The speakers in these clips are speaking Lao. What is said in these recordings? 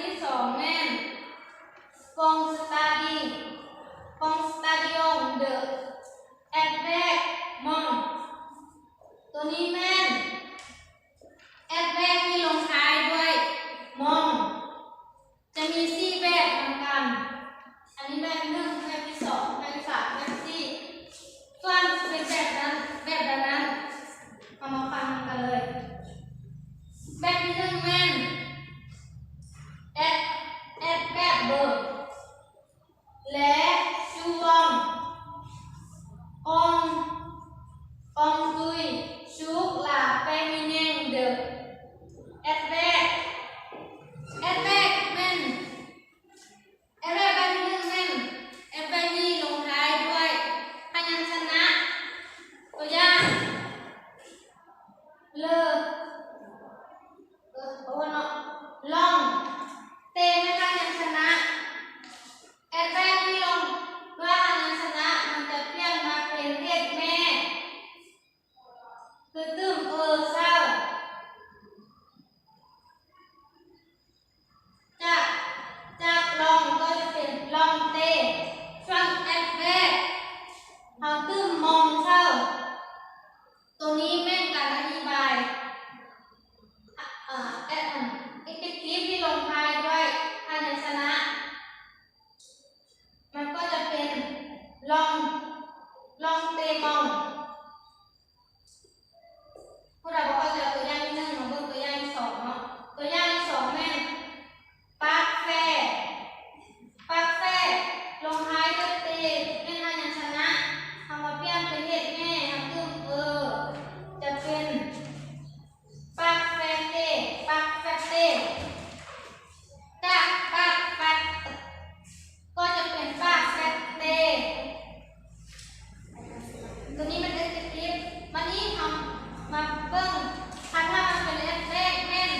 ທີສອງແມ່ນ ຟອງສະຕາດີ ຟອງສະຕາດີອງ ເດີ ແອັດແວກ ມອງ ໂຕນີ້ແມ່ນ ແອັດແວກທີ່ລົງທ້າຍດ້ວຍ ມອງ ຈະມີສີ່ແບບນຳກັນ. ອັນນີ້ແບບທີໜຶ່ງ ແບບທີສອງ ແບບທີສາມ ແບບທີສີ່ ສ່ວນຊິເປັນແບບນັ້ນ ແບບໃດນັ້ນ ເຮົາມາຟັງນຳກັນເລີຍ. ແບບທີໜຶ່ງແມ່ນ ແອັດ ແອັດແບບເບີ ແລະ ຊູອອງ ອອງ ອອງຕຸຍ ຊູກ ລາ ເຟມິເນງ ເດີ ແອັດແວກ ແອັດແວກແມ່ນ ແອັດແວກແບບທີໜຶ່ງແມ່ນ ແອັດແວກທີ່ລົງທ້າຍດ້ວຍພະຍັນຊະນະ. ຕົວຢ່າງ ເລີ ເອີ ໂອເນາະ ລອງ ເຕ ແມ່ນພະຍັນຊະນະ. ແອັດແວກທີ່ລົງດ້ວຍພະຍັນຊະນະ ມັນຈະປ່ຽນມາເປັນເຮັດແມ່ ຄືຕື່ມ ເອີ ເຊົາ. ຈາກ ຈາກລອງກໍຈະເປັນລອງເຕ. ສ່ວນແອັດແວກ ເຮົາຕື່ມ ມອງ ເຊົາ. ໂຕນີ້ແມ່ນການອະທິບາຍ ອາ ແອັດ ແອັດເຈັກທີບທີ່ລົງທ້າຍດ້ວຍພະຍັນຊະນະ ມັນກໍຈະເປັນ ລອງ ລອງເຕມອງ. ຜູ້ໃດບໍ່ເຂົ້າໃຈຕົວຢ່າງທີໜຶ່ງ ມາເບິ່ງຕົວຢ່າງທີສອງເນາະ. ຕົວຢ່າງທີສອງແມ່ນ ປາກແຟ ປາກແຟ ລົງທ້າຍດ້ວຍເຕ ແມ່ນພະຍັນຊະນະ ເຮົາມາປ່ຽນເປັນເຮັດແມ່ ເຮົາຕື່ມ ເອີ ຈະເປັນ ປາກແຟເຕ ປາກແຟເຕ. ຈາກປາກແຟ ກໍຈະເປັນປາກແຟເຕ. ໂຕນີ້ແມ່ນແອັດເຈັກທີບ. ບາດນີ້ເຮົາມາເບິ່ງ ຄັນຖ້າມັນເປັນແອັດແວກແມ່ນ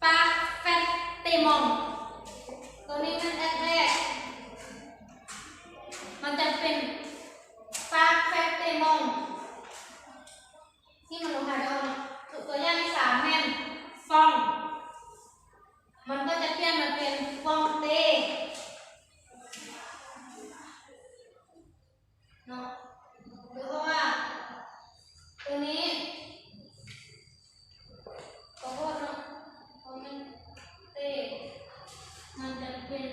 ປາກແຟເຕມອງ. ໂຕນີ້ແມ່ນແອັດແວກ ມັນຈະເປັນ ປາກແຟເຕມອງ. ທີ່ມັນລົງທ້າຍດ້ວຍ ຕົວຢ່າງທີສາມແມ່ນ ຟອງ ມັນກໍຈະປ່ຽນມາເປັນ ຟອງເຕ ເນາະ. ຄືເພາະວ່າໂຕນີ້ ຂໍໂທດເນາະ ບໍ່ແມ່ນເຕ ມັນຈະເປັນ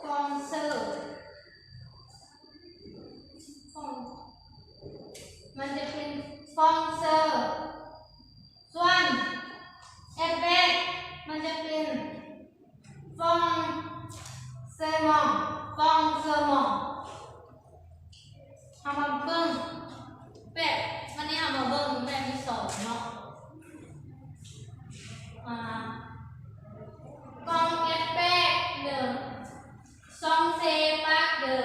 ຟອງເຊີ ຟອງ ມັນຈະເປັນຟອງເຊີ. ສ່ວນແອັດແວກ ມັນຈະເປັນຟອງເຊີມອງ ຟອງເຊີມອງ. ເຮົາມາເບິ່ງແບບ ວັນນີ້ເຮົາມາເບິ່ງແບບທີສອງເນາະ. ອາ ກອງແອັດແວກເດີ ຊອງເຊປາກເດີ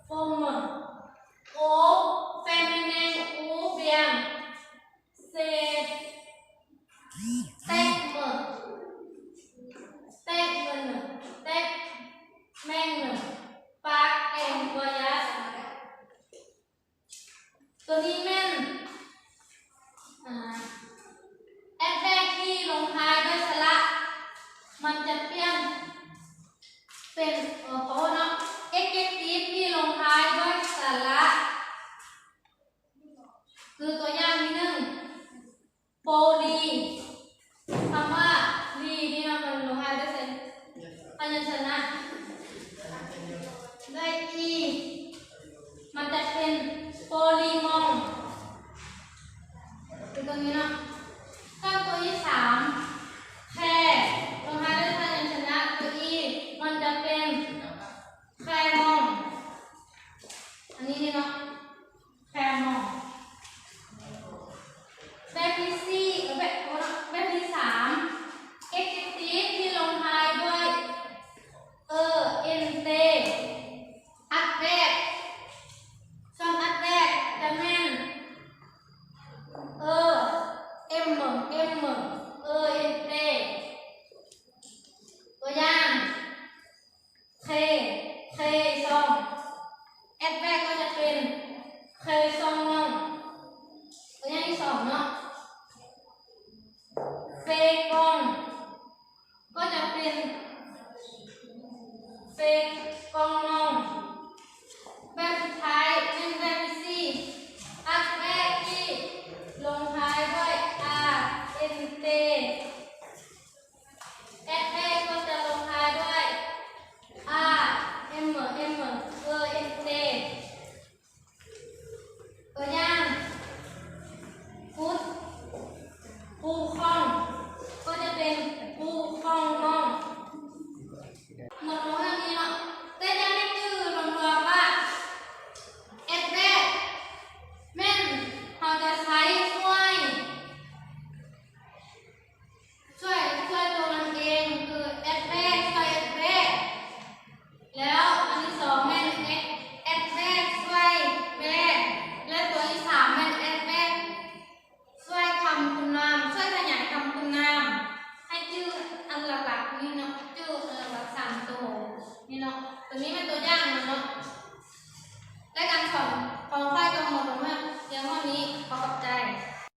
ໂຟມເມີ ໂອ ເຟມິເນງ ອູ ບຽງ ເຊ ແຕັກເມີ ແຕັກເມີ ແຕັກແມງເມີ ປາກແອງ ກອຍາ. ໂຕນີ້ແມ່ນ ອາ ແອັດແວກທີ່ລົງທ້າຍດ້ວຍສະຫຼະ ມັນຈະປ່ຽນເປັນ ເອີ ຂໍໂທດເນາະ ແອັດເຈັກທີບທີ່ລົງທ້າຍດ້ວຍສະຫຼະ. ຄືຕົວຢ່າງທີໜຶ່ງ ໂປລີ ຄຳວ່າລີນີ້ເນາະ ມັນລົງທ້າຍດ້ວຍ ພະຍັນຊະນະ ດ້ວຍອີ ມັນຈະເປັນໂປລີມອງ ຄືຕົວນີ້ເນາະ. ສ່ວນຕົວທີສາມ ແຄ ລົງທ້າຍດ້ວຍພະຍັນຊະນະ ຕົວອີ ມັນຈະເປັນແຄມອງ ອັນນີ້ເນາະ. ແຄມອງ. ແບບທີສີ່ ເອີ ແບບ ແບບທີສາມ ແອັດເຈັກທີບທີ່ລົງທ້າຍດ້ວຍ ເອີ ເອັນ ເຕ ອັດແວກ. ສ່ວນອັດແວກຈະແມ່ນ ເອີ ເອັມ ເອັມ